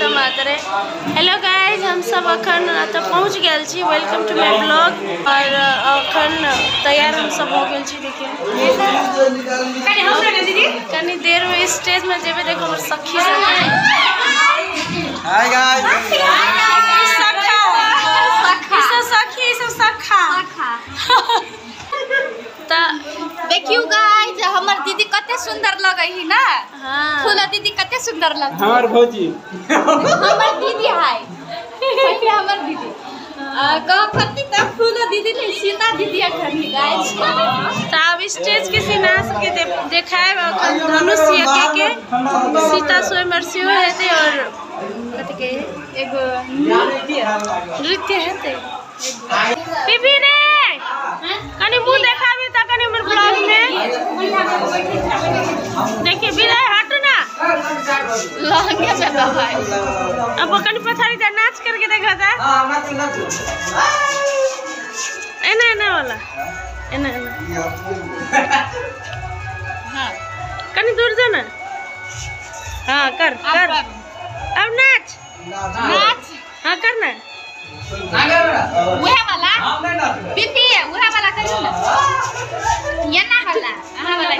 मातरे। Hello guys, हम सब अखन एतऽ पहुँच गेल छी। Welcome to my blog. और अखन तैयार हम सब हो गेल छी। देखियौ कनी देर में स्टेज में जेबै। देखो हमर सखी सब। हाय गाइस, सखा सखा सखी सब सखा। देखियो गाइस, हमर दीदी कते सुंदर लगै ही ना। हां, फूला दीदी कते सुंदर लगै। हमर भौजी, हमर दीदी है पहिले हमर दीदी कह फत्ती त फूला दीदी नहीं सीता दीदी अखन गाइस। त अब स्टेज के सीन अहाँ सबके देखाएब। अखन धनुष यज्ञ के सीता स्वयंवर सेहो हेतै और कथि के एगो नृत्य हेतै। बीबी रे कनी मुंह देखाबी त कनी हमर ब्लॉग में देखिए। विदाई हटू ना लहंगे में तो है। अब कनी पछाड़ी जा नाच करके देखा जा। हां नाच नाच एना एना वाला एना एना। हां कनी दूर जा ना। हां कर कर अब नाच नाच। हां कर ना वह वाला बीपी वह वाला करू ना। ये ना वाला अहाँ वाला।